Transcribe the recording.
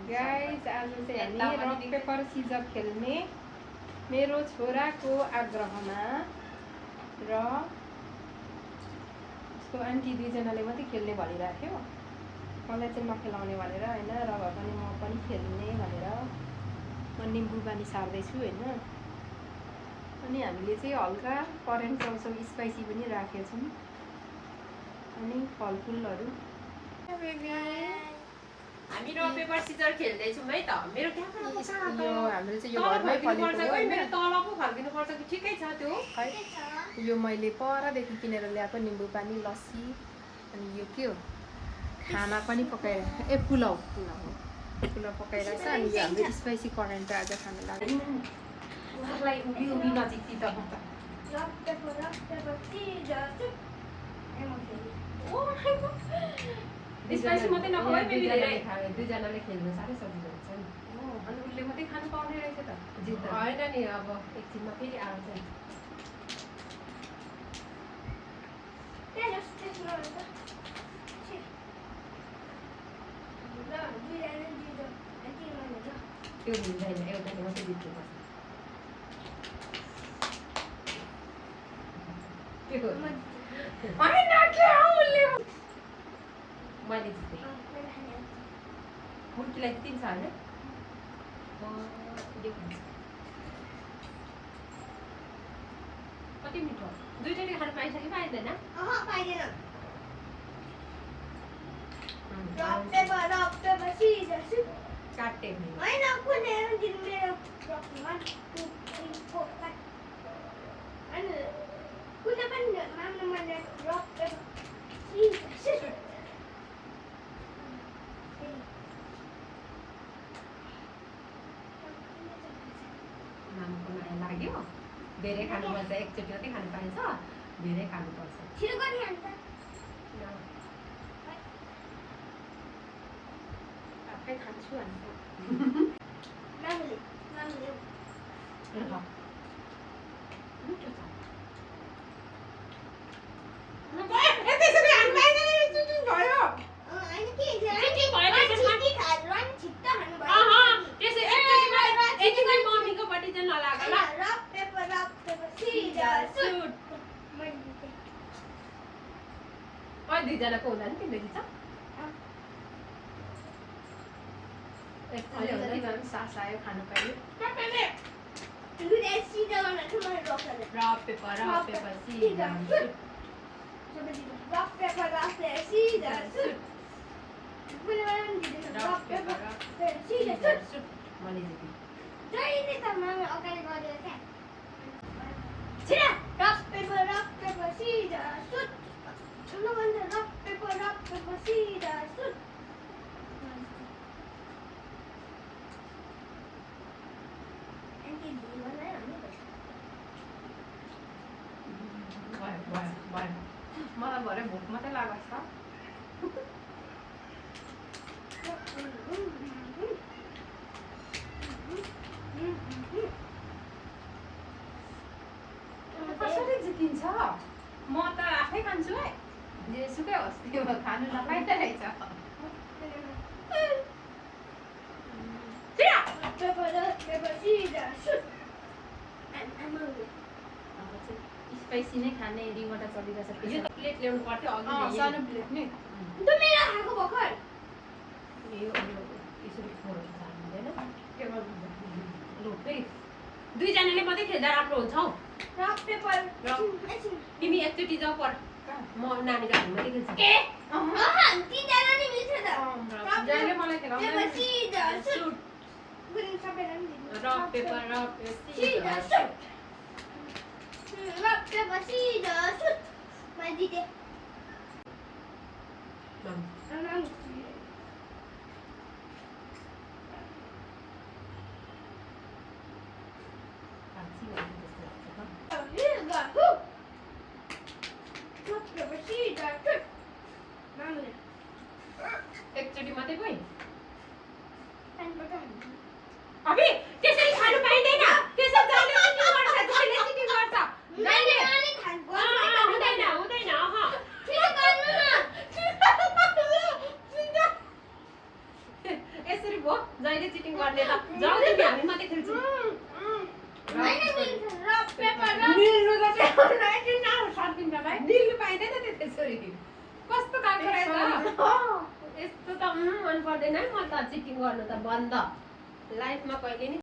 Guys आज चाहिँ हामी रक पेपर सिजर खेल्ने मेरो छोराको आग्रहमा र उसको आन्टी दुईजनाले मात्रै खेल्ने भनिराख्यो। मलाई चाहिँ नखेलाउने भनेर होइन, र भए पनि म पनि खेल्ने भनेर म निम्बु पानी सार्दैछु होइन। अनि हामीले चाहिँ हल्का करेन्ट चाउचाउ स्पाइसी पनि राखेको छौँ अनि फलफुलहरू। हामी रक पेपर सिजर खेल्दैछौँ है त। मेरो क्यामेरा हाम्रो चाहिँ यो घरमै फलेको हो। मेरो तल पो फर्किनु पर्छ कि ठिकै छ त्यो? यो मैले परदेखि किनेर ल्याएको निम्बु पानी, लस्सी अनि यो के हो खाना पनि पकाएर पुलाउ पकाइरहेको छ। अनि यो हाम्रो स्पाइसी करेन्ट आज खानु लाग्यो। उसलाई उभि उभि नजिक त स्पाइसी मात्रै नखाऊ है, दुईजनाले खेल्नु साह्रै सजिलो हुन्छ नि। अनि उसले मात्रै खानु पाउने रहेछ त। होइन नि, अब एकछिनमा फेरि आउँछ नि। त्यो हुँदैन, एउटाले मात्रै जित्नुपर्छ। मैले जितेँ। मुर्कीलाई जितिन्छ होइन? कति मिठो। दुईचोटि खानु पाइन्छ कि पाइँदैन? काटे मामुको माया लाग्यो। धेरै खानुपर्छ, एकचोटि मात्रै खानु पाइन्छ, धेरै खानुपर्छ। आफै खान्छु अन्त मिठो छ। दुईजनाको हुँदा नि तिमीले जित्छ। सास आयो खानु पायो। रक पेपर मैले जितेँ। मलाई भरे भोक मात्रै लागेको छ। कसरी जितिन्छ? म त आफै खान्छु है, जेसुकै होस् त्यो खानु नपाइँदो रहेछ। स्पाइसी नै खाने रिङवटा चलिरहेछ। यो त प्लेट ल्याउनु पर्थ्यो अघि। सानो प्लेट नि यसरी फोरेर जानु हुँदैन। के गर्नु लु फेरि दुईजनाले मात्रै खेल्दा राम्रो हुन्छ हौ। तिमी एकचोटि जाऊ पर, म नानीको हातमा मात्रै खेल्छु। जहिले मलाई खेलाउँदैन। रक पेपर एकचोटि मात्रै गई। अबे त्यसरी खानु पाइँदैन। त्यसरी जहिले चिटिङ गर्छ, जहिले चिटिङ गर्छ। जहिले हुँदैन। जहिले चिटिङ गर्ने त जाऊ तिमी हामी मात्रै खेल्छौँ निल्नु त चाहिँ सर्किन्छ भाइ निल्नु पाइँदैन त्यो त्यसरी कस्तो खालको रहेछ यस्तो त मन पर्दैन है म त चिटिङ गर्नु त बन्द लाइफमा कहिले नि